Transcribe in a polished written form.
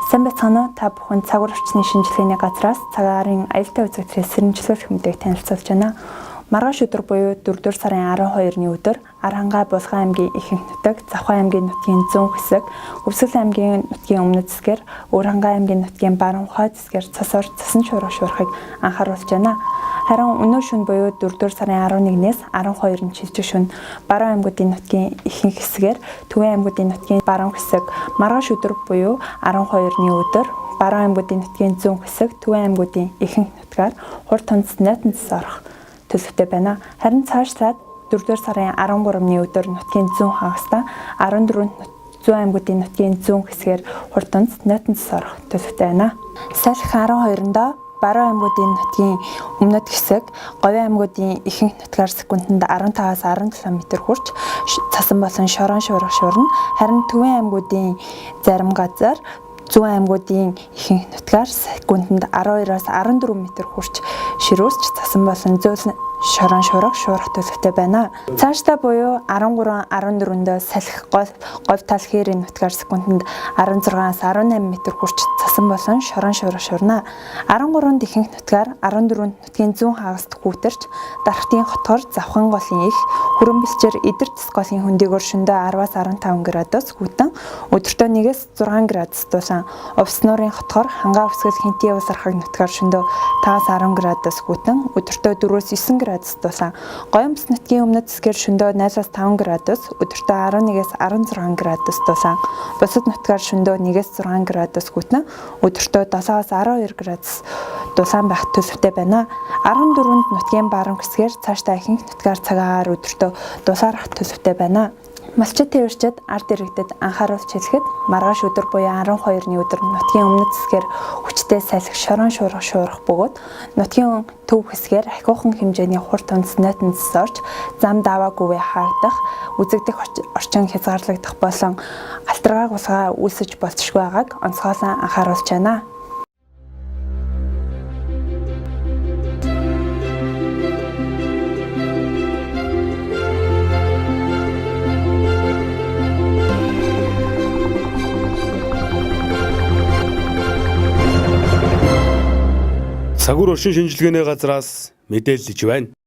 Сайн байцгаана уу? Та бүхэн цагуур орчны шинжилгээний газраас цагаарын аюултай үзэгдлээс сэрэмжлүүлэх мэдээг танилцуулж байна. Маргааш өдөр буюу 4-р сарын 12-ны өдөр Архангай Булган аймгийн ихэнх нутаг, Завхан аймгийн нутгийн зүүн хэсэг, Өвсгөл аймгийн нутгийн өмнөд хэсгээр, Өвөрхангай аймгийн нутгийн баруун хойд хэсгээр цас ор цасан шуурга шуурхыг анхааруулж байна. Харин өнөө шөнө буюу 4-р сарын 11-ээс 12-нд шилжих шөнө баруун аймагуудын нутгийн ихэнх хэсгээр, Төвийн аймагуудын нутгийн баруун хэсэг, маргааш өдөр буюу 12-ны өдөр баруун аймагуудын нутгийн зүүн хэсэг, Төвийн аймагуудын ихэнх нутгаар хур тунц найтан цас орох төлөвтэй байна. Харин цаашлаад 4-р сарын 13-ны өдөр нутгийн зүүн хагастай 14-нд зүүн аймагуудын нутгийн зүүн хэсгээр хур тунц найтан цас орох төлөвтэй байна. Салхи 12-ндоо баруун аймагуудын нутгийн өмнөд хэсэг, говийн аймагуудын ихэнх нутгаар секундэд 15-аас 17 м хүрч цасан болон шорон шуурга шуурна. Харин төвийн аймагуудын зарим газар зүүн аймагуудын ихэнх нутгаар секундэд 12-аас 14 м хүрч ширүүсч цасан болон зөөлөн шорон шуурга шуурах төлөвтэй байна. Цаашдаа буюу 13 14-ндөө салхи гол говь тал хээрийн нутгаар секундэд 16-аас 18 м хүрч цасан болон шорон шуурга шуурна. 13-нд ихэнх нутгаар 14-нд нутгийн зүүн хагаст хүүтэрч дархтын хотгор завхан голын их хүрэн бэлчээр эдэр голын хөндийгөөр шөндөө 10-аас 15 градус хүйтэн өдөртөө 1-ээс 6 градус дулаан Увс нуурын хотгор хангаа өвсгөл хинтийн улсархаг нутгаар шөндөө 5-аас 10 градус хүйтэн өдөртөө 4-өөс 9 градус дулаан Гоён бүс нутгийн өмнөд хэсгээр шөндөө 0-аас 5 градус өдөртөө 11-ээс 16 градус дулаан бусад нутгаар шөндөө 1-ээс 6 градус хүйтэн өдөртөө 7-аас 12 градус дулаан байх төлөвтэй байна. 14-нд нутгийн баруун хэсгээр цаашдаа ихэнх нутгаар цагаагаар өдөртөө дулаарах төлөвтэй байна. Малчид тээвэрчид ард иргэдэд анхааруулж хэлэхэд маргааш өдөр буюу 12-ны өдөр нутгийн өмнөд хэсгээр хүчтэй салхи шорон шуурга шуурах бөгөөд нутгийн төв хэсгээр ахиухан хэмжээний хур тунц нойтон цас орж зам даваагүйгээ хаагдах, үзэгдэх орчин хязгаарлагдах болон галтаргаа гулгаа үүсэж болзошгүй байгааг онцгойлон анхааруулж байна. Цагуур орчин шинжилгээний газраас мэдээлж байна.